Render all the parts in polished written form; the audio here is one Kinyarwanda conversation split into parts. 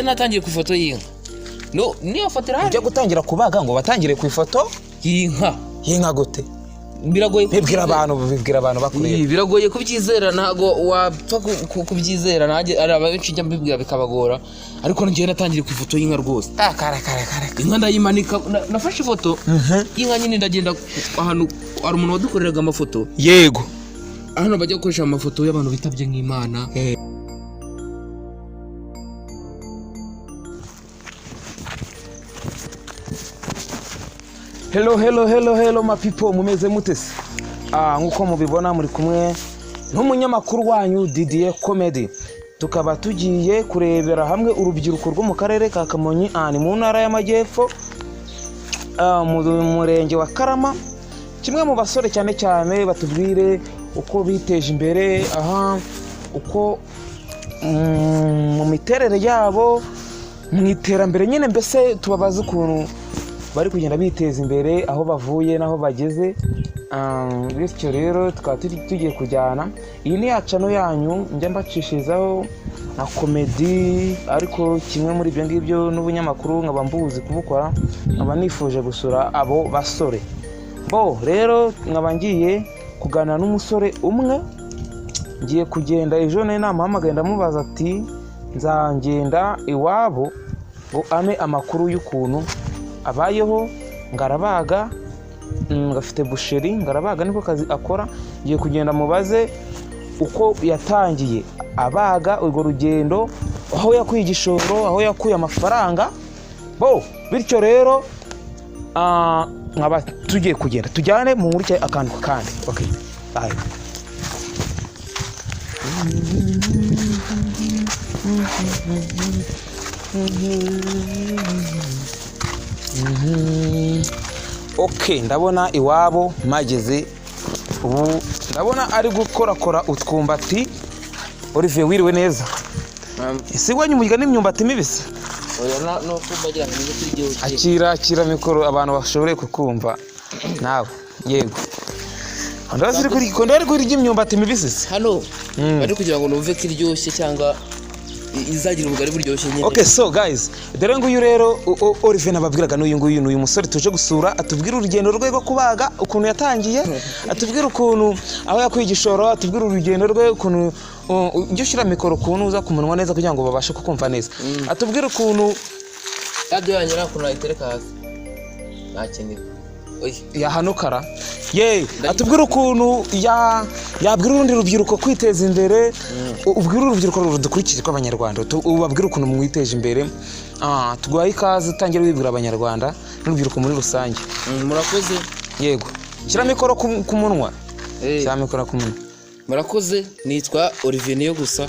Natangiye ku ifoto y'inka. No, niyo foto irahari. Ujya gutangira kubaga ngo batangire ku ifoto y'inka. Y'inka gute? Biragoye. Bibwira abantu, bibwira abantu bakureba. Ii, biragoye kubyizera, ntabwo wapfa kubyizera. Nanjye hari abenshi njya mbibwira bikabagora, ariko njyewe natangiriye ku ifoto y'inka rwose. Ah, kare kare kare. Inka ndayimanika, nafashe ifoto y'inka nyine, ndagenda ahantu hari umuntu wadukoreraga amafoto. Hano bajya gukoresha amafoto y'abantu bitabye nk'Imana. Hello, hello, hello, hello, my people, mumeze mute se? Ah, nkuko mubibona muri kumwe n'umunyamakuru wanyu Didier Comedy, tukaba tugiye kurebera hamwe urubyiruko rwo mu karere ka Kamonyi, ah, ni mu ntara y'Amajyepfo, ah, mu murenge wa Karama. Kimwe mu basore cyane cyane batubwire uko biteje imbere, aha uko mu miterere yabo, mu iterambere nyine, mbese tubabaze ukuntu bari kugenda biteza imbere, aho bavuye n'aho bageze. Ah, bityo rero tukaba tugiye kujyana. Iyi ni ya channel yanyu njya mbacishirizaho na comedy, ariko kimwe muri ibyo ngibyo n'ubunyamakuru nkaba mbuzi kubukora, nkaba nifuje gusura abo basore bo. Rero nkaba ngiye kuganira n'umusore umwe. Ngiye kugenda, ejo nari namuhamagaye, ndamubaza ati nzagenda iwabo ngo ampe amakuru y'ukuntu abayeho, ngo arabaga, ngo afite boucherie, ngo arabaga niko kazi akora. Ngiye kugenda mubaze uko yatangiye abaga, urwo rugendo, aho yakuye igishoro, aho yakuye amafaranga bo. Bityo rero nkaba tugiye kugenda tujyane mu nkurikire akantu ku kandi. Okay, bye. Ok, ndabona iwabo mageze ubu, ndabona ari gukorakora utwumbati. Olivier, wiriwe neza? Ese iwanyu murya n'imyumbati mibisi? Oya, no kumva agira ngo nize turyoshye. Akira, akira mikoro abantu bashobore kukumva nawe. Yego, ndabona ari kurya imyumbati mibisi se. Hano bari kugira ngo numve ko iryoshye cyangwa izagira ubugari buryoshye nyine. Okay, so guys, dore nguyu rero Olivier nababwiraga n'uyu nguyu, ni uyu musore tuje gusura, atubwira urugendo rwe rwo kubaga, ukuntu yatangiye, atubwira ukuntu aho yakuye igishoro, atubwira urugendo rwe ukuntu ujya ushyira mikoro ukuntu uza ku munwa neza kugira ngo babashe kukumva neza, atubwira ukuntu Radiyo yanjye nta kuntu nayitereka hasi, nta kintu, oya. Yahanukara ye, atubwira ukuntu yabwira urundi rubyiruko kwiteza imbere. Ubwira urubyiruko rudukurikiye rw'Abanyarwanda, ubabwire ukuntu mwiteje imbere. Ah, tuguhaye ikaze, utangire wibwira Abanyarwanda n'urubyiruko muri rusange. Murakoze. Yego, shyira mikoro ku munwa. Shyira mikoro ku munwa. Murakoze, nitwa Olivier niyo gusa.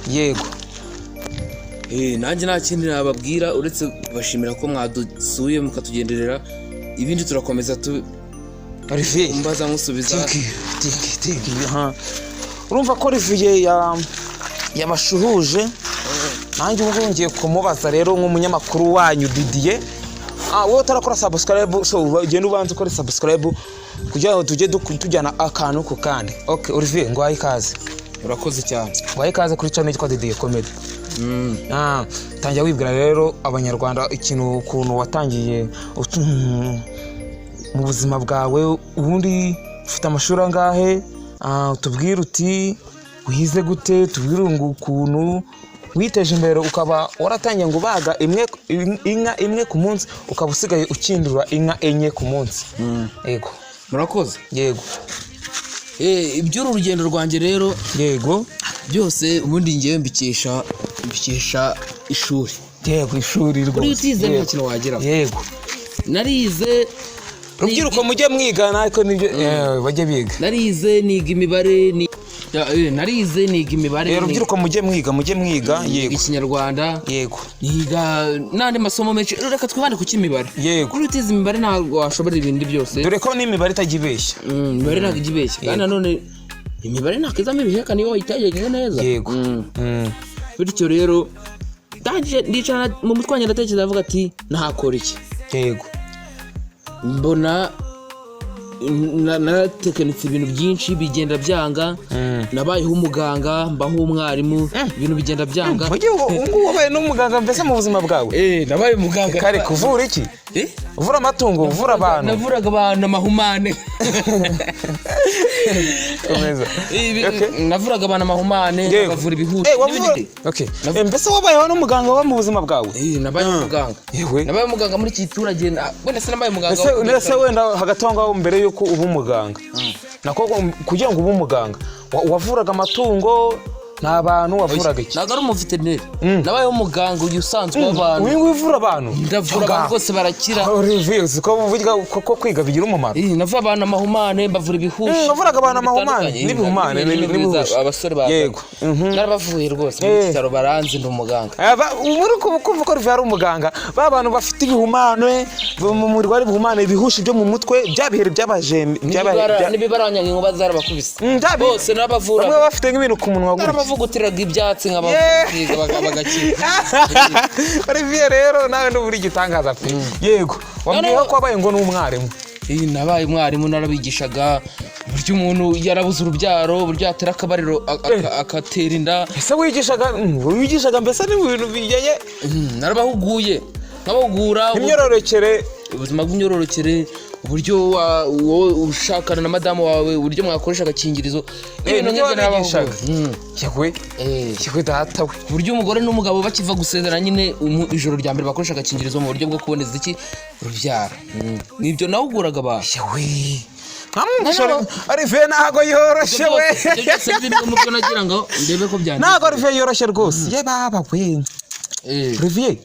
Nanjye nta kindi nababwira uretse kubashimira ko mwadusuye mukatugenderera. Ibindi turakomeza tu Olivier, mbaza nkusubiza. Thank you, thank you, thank you. Ha. Urumva ko Olivier yabashuhuje, nanjye ubu ngubu ngiye kumubaza rero nk'umunyamakuru wanyu Didier. Ah, wowe utarakora subscribe, so ugenda ubanza ukore subscribe kugira ngo tujye tujyana akantu ku kandi. Okay, Olivier, nguhaye ikaze. Urakoze cyane. Nguhaye ikaze kuri channel yitwa Didier Comedy. Ah, tangira wibwira rero Abanyarwanda ikintu, ukuntu watangiye mu buzima bwawe. Ubundi ufite amashuri angahe? Ah, utubwire uti wize gute, tubwire ngo ukuntu witeje imbere, ukaba waratangiye ngo ubaga imwe inka imwe ku munsi, ukaba usigaye ukindura inka enye ku munsi. Yego. Murakoze. Yego. Iby'uru rugendo rwanjye rero byose ubundi ngewe mbikesha ishuri. Yego, ishuri rwose. Buriya utize nta kintu wageraho. Narize. Rubyiruko, mujye mwigana, ariko nibyo bajye biga. Narize niga imibare narize niga imibare. Rubyiruko, mujye mwiga, mujye mwiga. Yego. Ikinyarwanda. Niga n'andi masomo menshi. Reka twibande ku cy'imibare. Kuri utize imibare ntabwo washobora ibindi byose. Dore ko n'imibare itajya ibeshya. Imibare ntabwo ijya ibeshya, kandi nanone imibare ntabwo izamo ibihekane iyo wayitegereje neza. Bityo rero ndangije ndicara mu mutwe wanjye, ndatekereza, avuga ati ntakora iki? Mbona Naratekinitse ibintu byinshi bigenda byanga. Nabayeho umuganga, mbaho umwarimu, ibintu bigenda byanga. Mugihe ubu ngubu wabaye n'umuganga mbese mu buzima bwawe? Eh, nabaye umuganga. Kare kuvura iki? Eh? Uvura amatungo, uvura abantu? Navuraga abantu amahumane. Komeza. Navuraga abantu amahumane, nkabavura ibihushi n'ibindi. Okay. Mbese wabayeho n'umuganga wa mu buzima bwawe? Eh, nabaye umuganga. Yewe. Nabaye umuganga muri iki giturage, wenda sinabaye umuganga. Ese wenda hagati aho ngaho, mbere y'uko uba umuganga, nako kugira ngo ube umuganga, wavuraga amatungo, ni abantu wavuraga iki? Ntabwo ari umuveterineri. Nabayeho umuganga uyu usanzwe w'abantu. Uyu nguyu uvura abantu? Ndavura abantu rwose barakira. Olivier, uzi ko burya ko kwiga bigira umumaro? Eh, navura abantu amahumane, mbavura ibihushi. Navuraga abantu amahumane bitandukanye. n'ibihumane n'ibihushi. Abasore baza. Yego. Narabavuye rwose muri iki cyaro, baranzi, ndi umuganga. Muri kumva ko Olivier ari umuganga, ba bantu bafite ibihumane mu mubiri, wari ibihumane, ibihushi byo mu mutwe, bya biheri by'abajembe. N'ibibaranyangingo inkuba zarabakubise. Bose narabavura. Bamwe bafite nk'ibintu ku munwa gutya. Narabavugutiraga ibyatsi nkabasiga bagakira. Olivier rero nawe n'ubu uri igitangaza pe. Yego, wambwiye ko wabaye ngo n'umwarimu. Eh, nabaye umwarimu, narabigishaga uburyo umuntu yarabuze urubyaro, uburyo yatera akabariro agatera inda. Ese wigishaga mbese ni mu bintu bijyanye Narabahuguye, nkabahugura imyororokere? Ubuzima bw'imyororokere, uburyo wowe ushakana na madamu wawe, uburyo mwakoresha agakingirizo, ibintu Nibyo nk'ibyo narabahuguye. wabigishaga? Yewe. Yewe data we! Uburyo umugore n'umugabo bakiva gusezerana nyine, ijoro rya mbere bakoresha agakingirizo mu buryo bwo kuboneza iki urubyaro. Nibyo nahuguraga abantu. Yewe, nkamwumvisha Olivier ntago yoroshye we. Ibyo byose ni bimwe mu byo nagira ngo ndebe ko byanditse. Ntago Olivier yoroshye rwose, ye baba we! Olivier,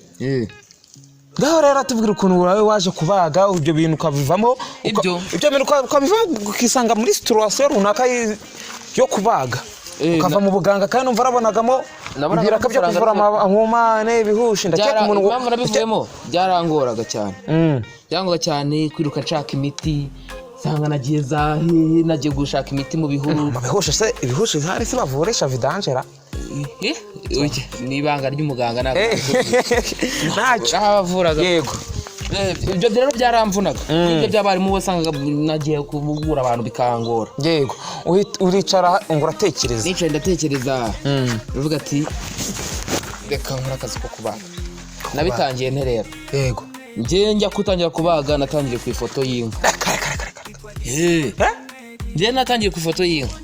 ngaho rero atubwira ukuntu wawe waje kubaga, ibyo bintu ukabivamo Ibyo? Ibyo bintu ukabivamo, ukisanga muri situation runaka yo kubaga, ukava mu buganga, kandi numva arabonagamo Nabonaga ibiraka byo amafaranga kuvura amahumane, ibihushi, ndakeka umuntu ngo Impamvu nabivuyemo, byarangoraga cyane. Byarangoraga cyane kwiruka nshaka imiti, nsanga nagiye za hehe, nagiye gushaka imiti mu bihuru. Mu bihushi se, ibihushi hari se bavurisha vidangera? Eh, oya, ni ibanga ry'umuganga, ntabwo Ntacyo. Abavuraga. Yego. Ibyo rero byaramvunaga. Ibyo by'abarimu wasangaga nagiye guhugura abantu bikangora. Yego, uricara ngo uratekereza. Nicaye ndatekereza, ndavuga ati reka nkore akazi ko kubaga. Nabitangiye nte rero? Njye njya gutangira kubaga, natangiriye ku ifoto y'inka. Kare kare kare kare! Eh? Njye natangiye ku ifoto y'inka.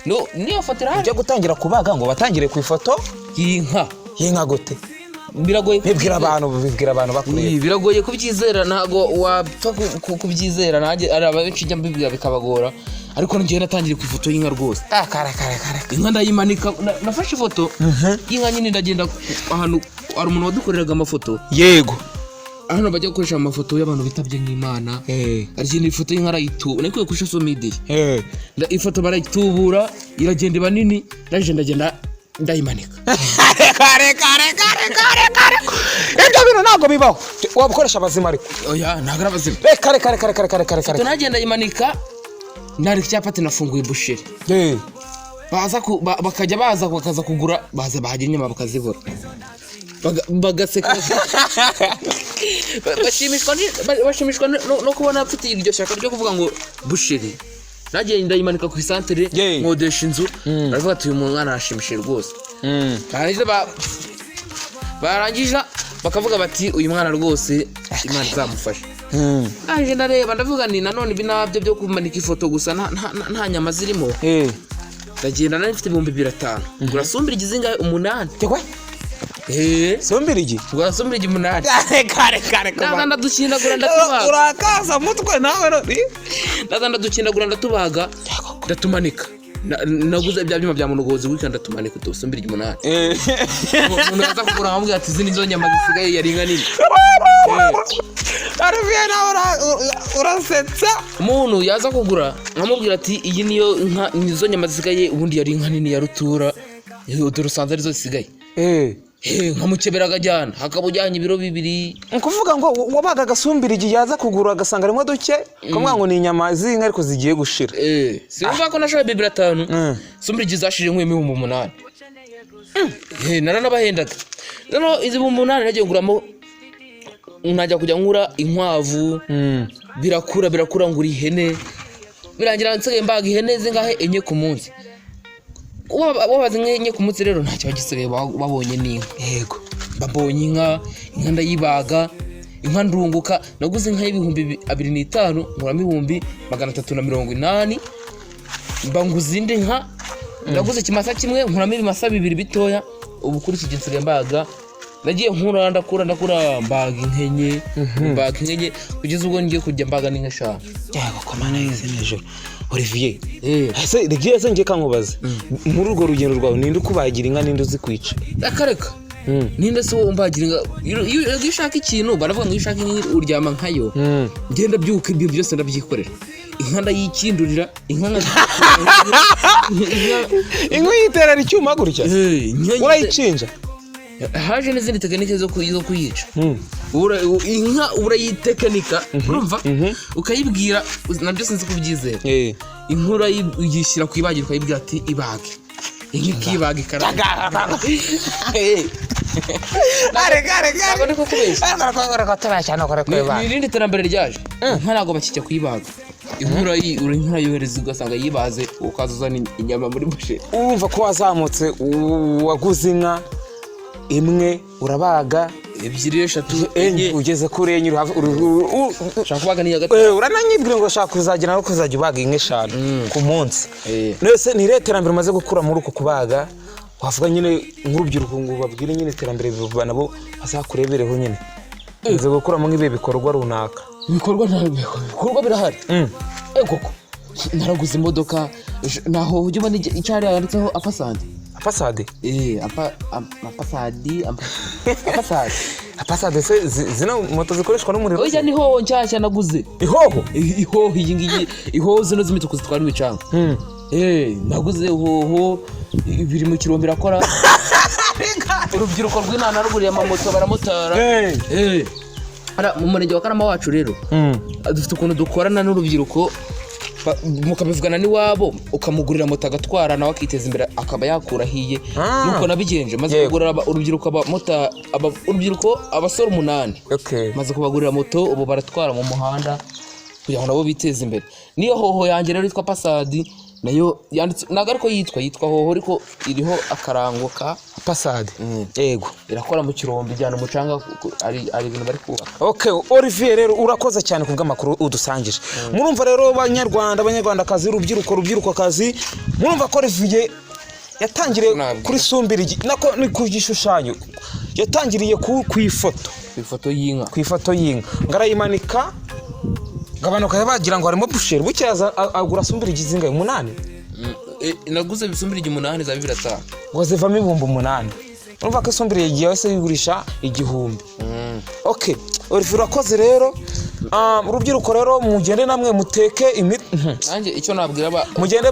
No, niyo foto irahari. Ujya gutangira kubaga ngo watangire ku ifoto y'inka. Y'inka gute? Biragoye. Bibwira abantu bakureba. Biragoye kubyizera, ntabwo wapfa kubyizera. Nanjye ari abenshi njya mbibwira bikabagora, ariko njyewe natangiriye ku ifoto y'inka rwose. Ah, kare kare kare! Inka ndayimanika, nafashe ifoto y'inka nyine, ndagenda ahantu hari umuntu wadukoreraga amafoto, hano bajya gukoresha amafoto y'abantu bitabye nk'Imana. Aragenda ifoto y'inka arayitubura, nayikuye kuri social media. Ifoto barayitubura, iragenda iba nini, ndaje ndagenda ndayimanika. Kare kare kare kare kare! Ibyo bintu ntabwo bibaho, wabukoresha abazima ariko. Oya, ntabwo ari abazima. Reka reka reka reka reka reka reka! Ifoto nagenda ndayimanika, ndandika icyapa ati nafunguye busheri. Baza bakajya baza bakaza kugura, baza bahagera inyuma bakazibura. Bagaseka, bashimishwa no kubona mfite iryo shyaka ryo kuvuga ngo busheri. Nagiye ndayimanika ku isantere, nkodesha inzu, baravuga ati uyu mwana arashimishije rwose. Barangiza barangiza bakavuga bati uyu mwana rwose Imana izamufasha. Naje ndareba, ndavuga ni nanone ibi nabyo byo kumanika ifoto gusa nta nyama zirimo. Ndagenda, nari mfite 2500, ngura sumbirigi zingahe? 8. Yewe! Eh. Sumbirigi? Ngura sumbirigi 8. Kare kare kare! Ndaza ndadukindagura, ndatubaga. Urakaza mutwe nawe none. Ndaza ndadukindagura, ndatubaga, ndatumanika. Naguze bya byuma bya munogozi gutya, ndatumanika udusumbirigi 8. Umuntu yaza kugura nkamubwira ati izi nizo nyama zisigaye, yari inka nini. Olivier nawe urasetsa. Umuntu yaza kugura nkamubwira ati iyi niyo nka, nizo nyama zisigaye, ubundi yari inka nini ya rutura. Eh, dore usanze arizo zisigaye. Eh, nkamukebera akajyana, hakaba ujyanye ibiro 2. Ni ukuvuga ngo wabaga agasumbirigi, yaza kugura agasanga harimo duke, ukamubwira ngo ni inyama z'inka ariko zigiye gushira. Eh, sinumva ko nashoboye 2500. Sumbirigi zashije nkuyemo 8000. Eh, naranabahendaga. Noneho izi 8000 nagiye kuguramo, najya kujya nkura inkwavu, birakura birakura, ngura ihene. Birangira nsigaye mbaga ihene zingahe? Enye ku munsi. Wabaze inka enye ku munsi rero, ntacyo bagisigaye babonye n'inka. Babonye inka, inka ndayibaga, inka ndunguka. Naguze inka y'ibihumbi 25, nkuramo 380,000. Mba nguze indi nka, naguze ikimasa kimwe, nkuramo ibimasa bibiri bitoya. Ubu kuri iki gihe nsigaye mbaga, nagiye nkura, ndakura, ndakura, mbaga inka enye, mbaga inka enye, kugeza ubwo ngiye kujya mbaga n'inka eshanu. Yego, komana yize nijoro, Olivier. Eh. Ese rigiye se, ngiye kankubaze, muri urwo rugendo rwawe ninde ukubagira inka, ninde uzi kwica? Akareka. Ninde se wowe umbagira inka? Iyo ushaka ikintu, baravuga ngo iyo ushaka inka uryama nkayo. Ngenda byuka, ibyo byose ndabyikorera, inka ndayikindurira, inka Inka uyiterera icyuma gutya? Eh, inka. Urayicinja? Haje n'izindi tekinike zo kuyica. Inka urayitekinika, urumva, ukayibwira, nabyo sinzi kubyizera. Inka urayishyira ku ibagiro, ukayibwira ati ibage, inka ikibaga ikarangira. Ntabwo ndi kukubeshya. Ni irindi terambere ryaje, inka ntabwo bakijya kuyibaga, inka inka urayohereza ugasanga yibaze, ukaza uzana inyama muri boucherie. Urumva ko wazamutse, waguze inka imwe, urabaga Ebyiri, eshatu, enye. Enye. Ugeze kuri enye, Ushaka kubaga n'iya gatatu. Urananyibwira ngo ushaka kuzagera no kuzajya ubaga inka eshanu ku munsi. Nese ni irihe terambere umaze gukura muri uko kubaga, wavuga nyine nk'urubyiruko ngo babwire nyine iterambere nabo bazakurebereho nyine, umaze gukuramo nk'ibihe bikorwa runaka? Ibikorwa, nta ibikorwa birahari. Koko naraguze imodoka, naho ujya ubona icyari yanditseho apasadi. Apasade? Eh, apasadi, apasadi. Apasade se zino moto zikoreshwa n'umuriro? Oya, ni hoho nshyashya naguze. Ihoho? Ihoho iyi ngiyi, ihoho zino z'imituku zitwara imicanga. Naguze hoho, biri mu kirombe irakora. Urubyiruko rw'inana naruguriye amamoto, baramotara. Hariya mu murenge wa Karama wacu rero, dufite ukuntu dukorana n'urubyiruko, mukabivugana n'iwabo, ukamugurira moto agatwara, nawe akiteza imbere, akaba yakura ahiye. Nuko nabigenje, maze kugurira urubyiruko urubyiruko, abasore umunani. Maze kubagurira moto, ubu baratwara mu muhanda kugira ngo nabo biteze imbere. Niyo hoho yanjye rero yitwa Pasadi, nayo yanditse, ntabwo ariko yitwa hoho, ariko iriho akarango ka Pasade, yego. Irakora mu kirombe, ijyana umucanga, ari ibintu bari kubaka. Okay, Olivier rero urakoze cyane ku bw'amakuru udusangije. Murumva rero banyarwanda, banyarwandakazi, urubyiruko, rubyirukokazi, murumva ko Olivier yatangiriye Nabwira. kuri sumbirigi, nako ni ku gishushanyo, yatangiriye ku ifoto. Ifoto y'inka. Ku ifoto y'inka, ngo arayimanika, ngo abantu bakajya bagira ngo harimo boucherie. Bukeye aza agura sumbirigi zingahe? Umunani? Naguze ibisumbirigi umunani za 25. Ngo zivamo 8000. Urumva ko isumbirigi wese yigurisha 1000. Okay, Olivier urakoze rero. Urubyiruko rero, mugende namwe muteke imiti. Nanjye icyo nabwira aba Mugende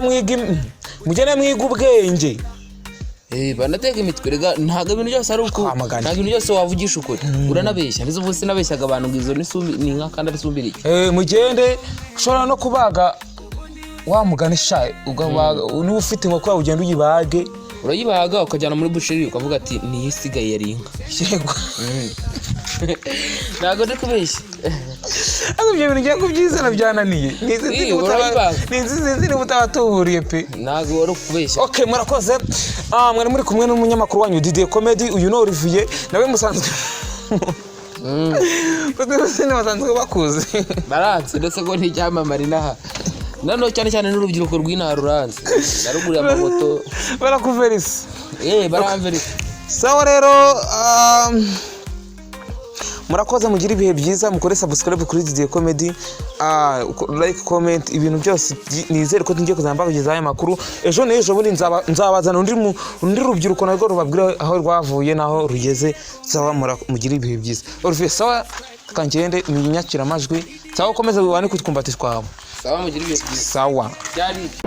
mwige ubwenge. Banateka imitwe rega, ntabwo ibintu byose ari uko Twamagane. Ntabwo ibintu byose wavugisha ukuri, uranabeshya. Nizo ubu sinabeshyaga abantu ngo izo ni inka kandi ari isumbirigi. Mugende, ushobora no kubaga wa mugani sha, ukabaga niba ufite inkoko yawe, ugenda uyibage. Urayibaga ukajyana muri boucherie, ukavuga ati niyo isigaye yari inka. Yego. Ntabwo ndi kubeshya. Ariko ibyo bintu ngiye kubyizana byananiye. Urayibaga. Sinzi niba utaba tuhuriye pe. Ntabwo wari ukubeshya. Ok, murakoze. Mwari muri kumwe n'umunyamakuru wanyu Didier Comedy. Uyu ni Olivier, nawe musanzwe basanzwe bakuzi. Baranze, ndetse ko n'icyamamare inaha noneho cyane cyane n'urubyiruko rw'inaha ruranze, naruguriye amamoto. Barakuverisa. Baramverisa. Sawa rero, murakoze, mugire ibihe byiza, mukore subscribe kuri Didier Comedy, like, comment, ibintu byose. Nizere ko tugiye kuzamba kugezaho aya makuru ejo n'ejo bundi, nzabazana undi rubyiruko narwo rubabwira aho rwavuye n'aho rugeze. Sawa, mugire ibihe byiza. Olivier, sawa, kangende nyakiramajwi. Sawa, ukomeze wibane kutwumbati twawe. Sawa, mugire ibihe byiza. Sawa. Byari ibyo.